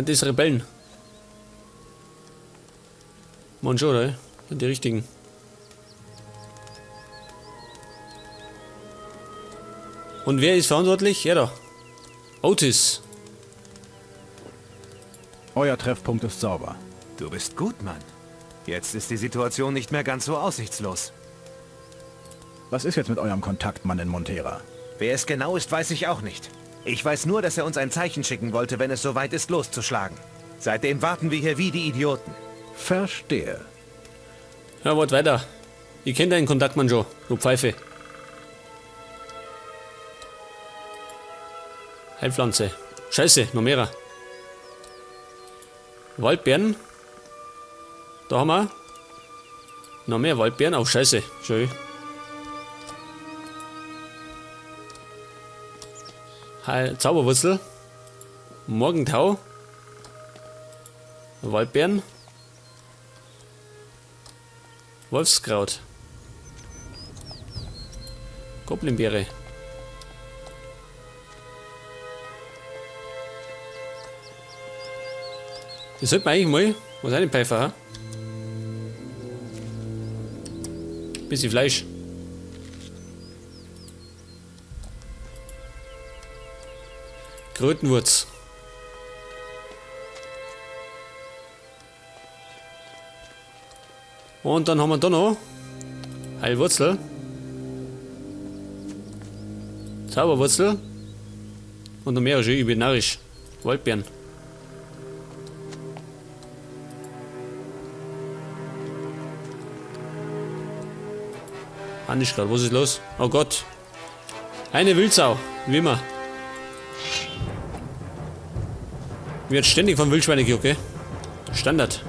Sind das Rebellen? Mann schon, oder? Sind die richtigen. Und wer ist verantwortlich? Er da. Otis. Euer Treffpunkt ist sauber. Du bist gut, Mann. Jetzt ist die Situation nicht mehr ganz so aussichtslos. Was ist jetzt mit eurem Kontaktmann in Montera? Wer es genau ist, weiß ich auch nicht. Ich weiß nur, dass er uns ein Zeichen schicken wollte, wenn es soweit ist, loszuschlagen. Seitdem warten wir hier wie die Idioten. Verstehe. Ja, wart weiter. Ich kenn deinen Kontaktmann schon, du Pfeife. Heilpflanze. Scheiße, noch mehrer. Waldbeeren. Da haben wir. Noch mehr Waldbeeren. Oh, scheiße. Schön. Heil Zauberwurzel. Morgentau. Waldbeeren. Wolfskraut. Goblinbeere. Das sollte man eigentlich mal was reinpfeifen, ha? Bisschen Fleisch. Krötenwurz. Und dann haben wir da noch Heilwurzel. Zauberwurzel. Und noch mehr, schön, ich bin narrisch. Waldbeeren. Hannischgrad, was ist los? Oh Gott. Eine Wildsau, wie immer. Wird ständig von Wildschweinen gejuckt, gell? Standard.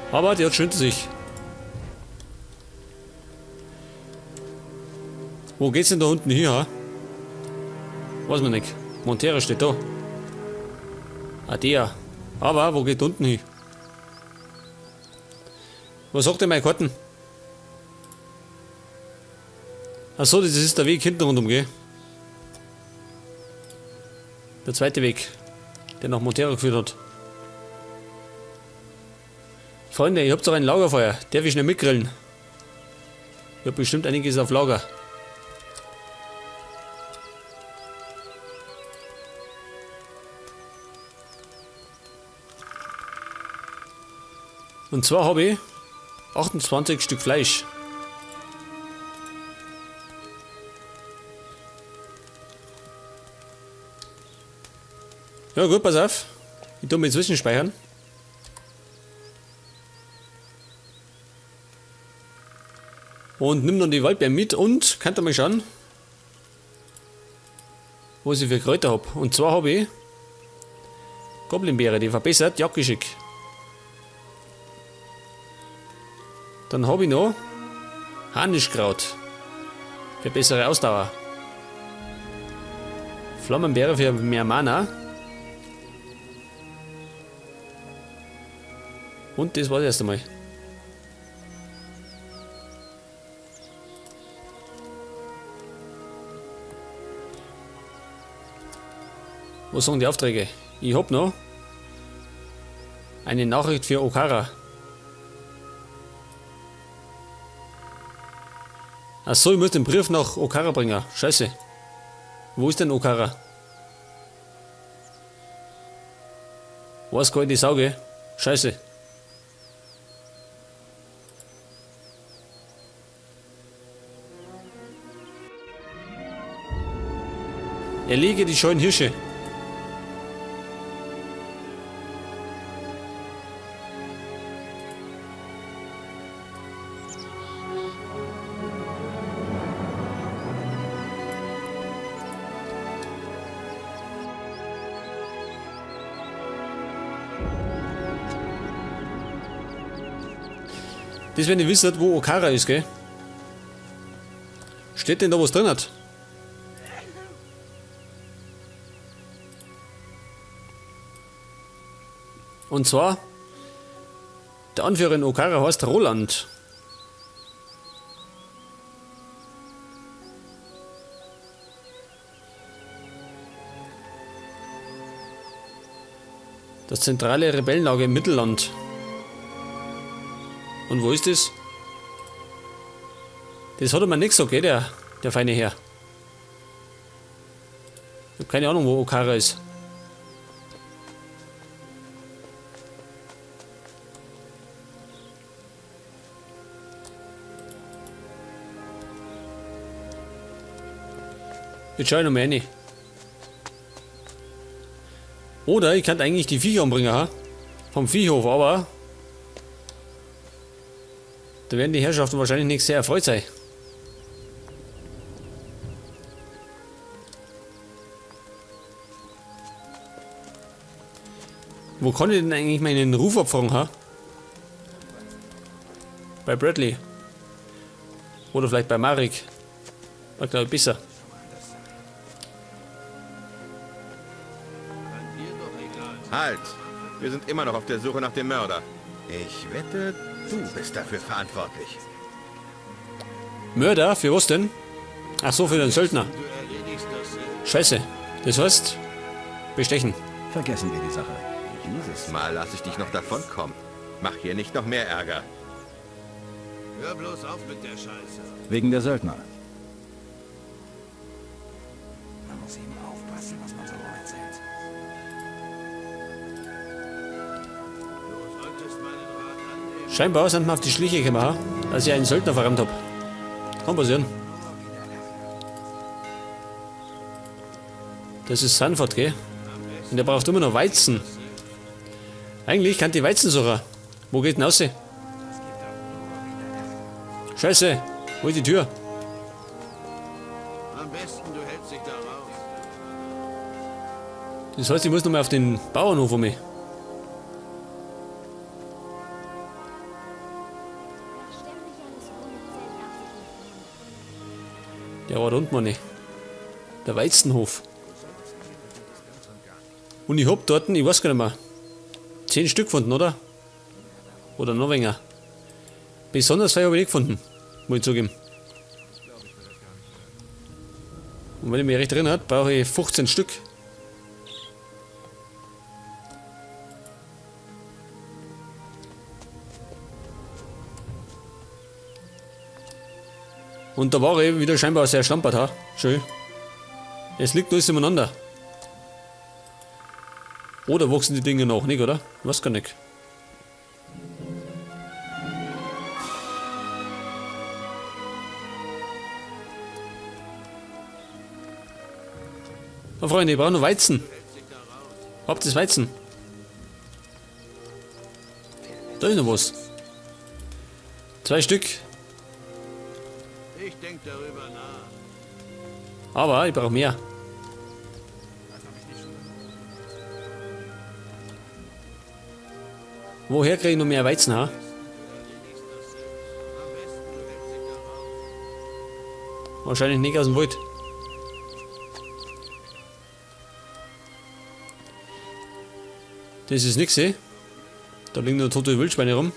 Aber die hat schön zu sich. Wo geht's denn da unten hin, ha? Weiß man nicht. Montera steht da. Ah, der. Aber wo geht unten hin? Was sagt denn meine Karten? Achso, das ist der Weg hinten rundum, gell? Der zweite Weg, der nach Montera geführt hat. Freunde, ihr habt doch ein Lagerfeuer. Darf ich schnell mitgrillen? Ich hab bestimmt einiges auf Lager. Und zwar habe ich 28 Stück Fleisch. Ja gut, pass auf. Ich tu mir zwischenspeichern. Und nimm dann die Waldbeeren mit und könnt ihr mal schauen, was ich für Kräuter hab. Und zwar habe ich Goblinbeere, die verbessert Jagdgeschick. Dann habe ich noch Harnischkraut für bessere Ausdauer. Flammenbeere für mehr Mana. Und das war's erst einmal. Was sagen die Aufträge? Ich hab noch eine Nachricht für Okara. Achso, ich muss den Brief nach Okara bringen. Scheiße. Wo ist denn Okara? Was gar nicht die Sauge? Scheiße. Erlege die scheuen Hirsche. Das, wenn ihr wisst, wo Okara ist, gell? Steht denn da was drin hat? Und zwar, der Anführer in Okara heißt Roland. Das zentrale Rebellenlager im Mittelland. Und wo ist das? Das hat er mir nicht gesagt, gell, der feine Herr. Ich hab keine Ahnung, wo Okara ist. Jetzt schau ich noch mal rein. Oder ich kann eigentlich die Viecher umbringen, ha? Vom Viehhof, aber da werden die Herrschaften wahrscheinlich nicht sehr erfreut sein. Wo kann ich denn eigentlich meinen Ruf abfragen, ha? Bei Bradley. Oder vielleicht bei Marek. War, glaub ich, besser. Halt! Wir sind immer noch auf der Suche nach dem Mörder. Ich wette, du bist dafür verantwortlich. Mörder? Für was denn? Ach so, für den Söldner. Scheiße. Das heißt, bestechen. Vergessen wir die Sache. Dieses Mal lasse ich dich noch davonkommen. Mach hier nicht noch mehr Ärger. Hör bloß auf mit der Scheiße. Wegen der Söldner. Man muss eben aufpassen, was man so erzählt. Du solltest meinen Rat annehmen. Scheinbar sind wir auf die Schliche gekommen, ha? Dass ich einen Söldner verrammt hab. Kann passieren. Das ist Sanford, gell? Und der braucht immer noch Weizen. Eigentlich kann die Weizensucher. Wo geht denn raus? Scheiße, wo ist die Tür? Am besten, du hältst dich da raus. Das heißt, ich muss nochmal auf den Bauernhof um mich. Der war da unten, meine ich. Der Weizenhof. Und ich hab dort, ich weiß gar nicht mehr, 10 Stück gefunden, oder? Oder noch weniger. Besonders viel hab ich nicht gefunden, muss ich zugeben. Und wenn ich mich recht erinnere, brauche ich 15 Stück. Und da war ich wieder scheinbar sehr schlampert, ha? Schön. Es liegt alles übereinander. Oder wachsen die Dinge noch nicht, oder? Weiß gar nicht. Na Freunde, ich brauche noch Weizen. Habt ihr Weizen? Da ist noch was. 2 Stück. Ich denk darüber nach. Aber ich brauche mehr. Woher kriege ich noch mehr Weizen, ha? Wahrscheinlich nicht aus dem Wald. Das ist nix, eh? Da liegen nur tote Wildschweine rum.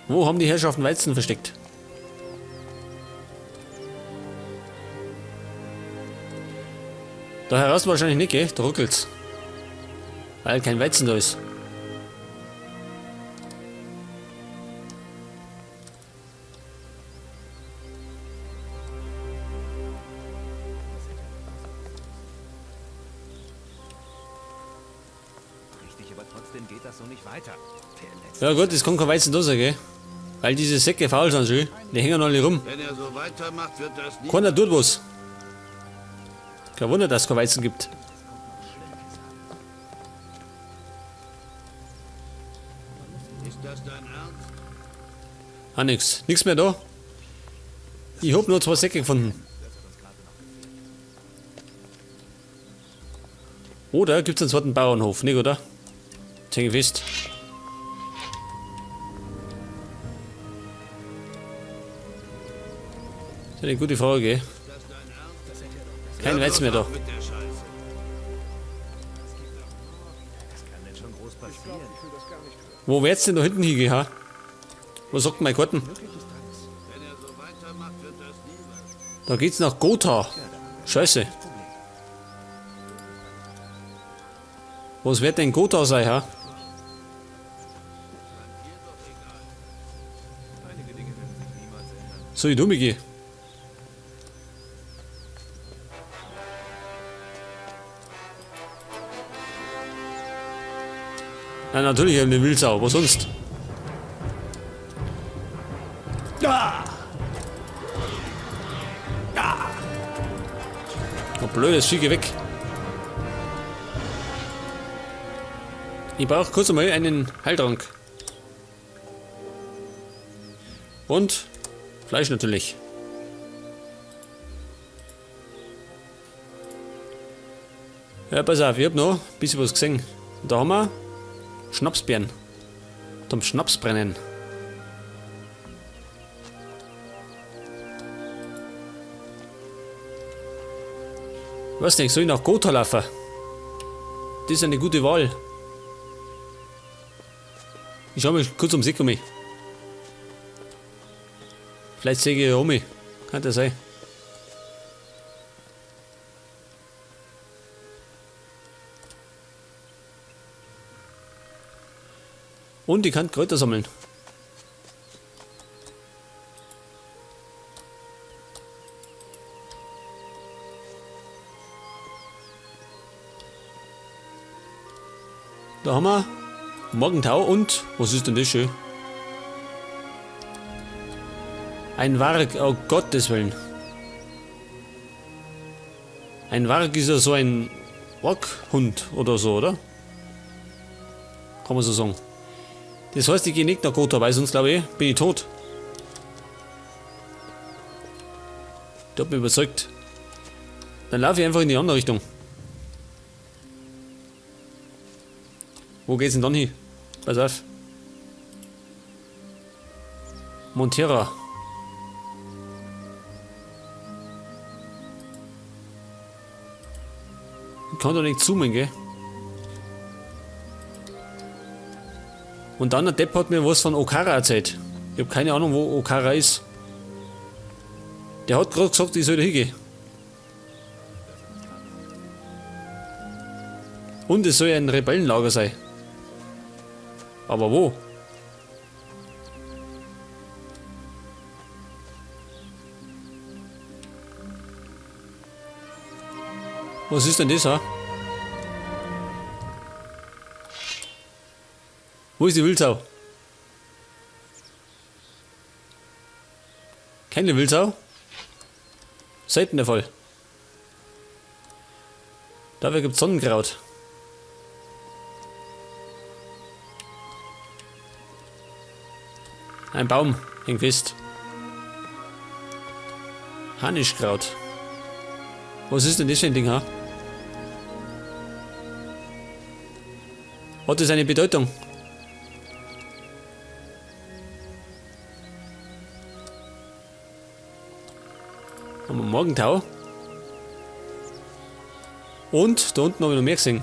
Wo haben die Herrschaften Weizen versteckt? Da heraus wahrscheinlich nicht, gell? Da ruckelt's. Weil kein Weizen da ist. Richtig, aber trotzdem geht das so nicht weiter. Ja gut, es kann kein Weizen da sein, gell? Weil diese Säcke faul sind schon. Die hängen alle rum. Wenn er so weitermacht, wird das nie. Keiner tut was. Kein Wunder, dass es kein Weizen gibt. Ist das dein Ernst? Ah, nix. Nix mehr da. Ich hab nur 2 Säcke gefunden. Oder gibt's einen zweiten Bauernhof, nicht, oder? Das häng ich fest. Das ist eine gute Frage, gell? Kein Weizen mehr da. Wo wird's denn da hinten hingehen, ha? Was sagt denn mein Garten? Da geht's nach Gotha. Scheiße. Was wird denn Gotha sein, ha? Soll ich umgehen? Ja, natürlich eine Wildsau, was sonst? Oh, blödes Vieh, geh weg. Ich brauche kurz einmal einen Heiltrank. Und Fleisch natürlich. Ja, pass auf, ich hab noch ein bisschen was gesehen. Da haben wir Schnapsbeeren. Zum Schnapsbrennen. Weiß nicht, soll ich nach Gotha laufen? Das ist eine gute Wahl. Ich schau mich kurz um sich um mich. Vielleicht sehe ich ja um mich. Kann das sein. Und ich kann Kräuter sammeln. Da haben wir Morgentau und was ist denn das schön? Ein Warg, oh Gottes Willen. Ein Warg ist ja so ein Orkhund oder so, oder? Kann man so sagen. Das heißt, ich gehe nicht nach Gotha, weil sonst glaube ich, bin ich tot. Der hat mich überzeugt. Dann laufe ich einfach in die andere Richtung. Wo geht's denn dann hin? Pass auf. Montera. Ich kann da nicht zoomen, gell? Und dann der Depp hat mir was von Okara erzählt. Ich hab keine Ahnung, wo Okara ist. Der hat gerade gesagt, ich soll da hingehen. Und es soll ein Rebellenlager sein. Aber wo? Was ist denn das, ha? Wo ist die Wildsau? Keine Wildsau? Selten der Fall. Dafür gibt's Sonnenkraut. Ein Baum hängt fest. Harnischkraut. Was ist denn das für ein Ding, ha? Hat das eine Bedeutung? Haben wir Morgentau. Und da unten habe ich noch mehr gesehen.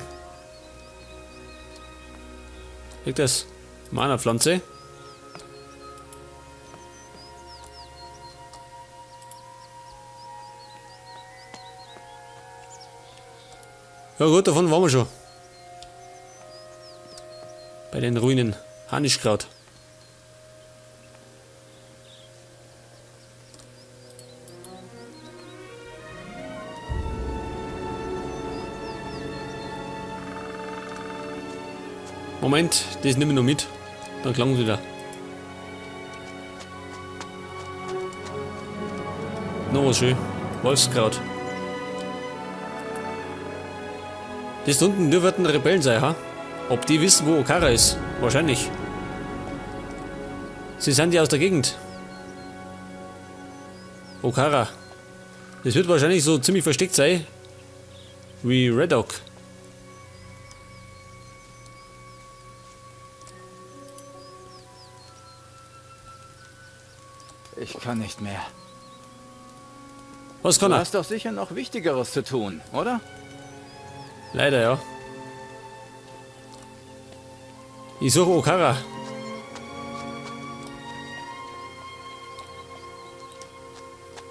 Liegt das? Mana-Pflanze. Ja gut, davon waren wir schon. Bei den Ruinen. Harnischkraut. Moment, das nehmen wir noch mit. Dann klang's wieder. Noch was schön. Wolfskraut. Das da unten dürften Rebellen sein, ha? Ob die wissen, wo Okara ist? Wahrscheinlich. Sie sind ja aus der Gegend. Okara. Das wird wahrscheinlich so ziemlich versteckt sein. Wie Red Dog. Ich kann nicht mehr. Was kann Du er? hast doch sicher noch Wichtigeres zu tun, oder? Leider, ja. Ich suche Okara.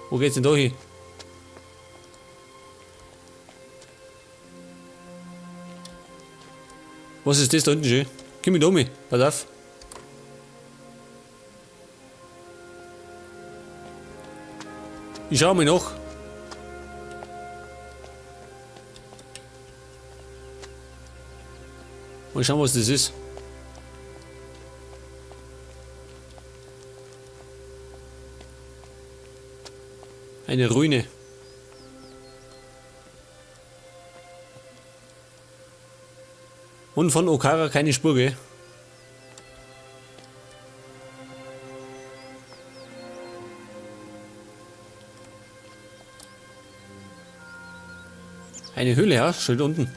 Wo geht's denn da hin? Was ist das da unten schön? Komm mit um, pass auf. Ich schau mal nach. Mal schauen, was das ist. Eine Ruine. Und von Okara keine Spur, gell? Eine Höhle, ja? Schild unten.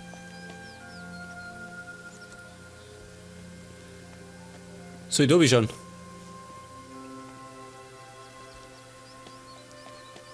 So, ich da bin schon.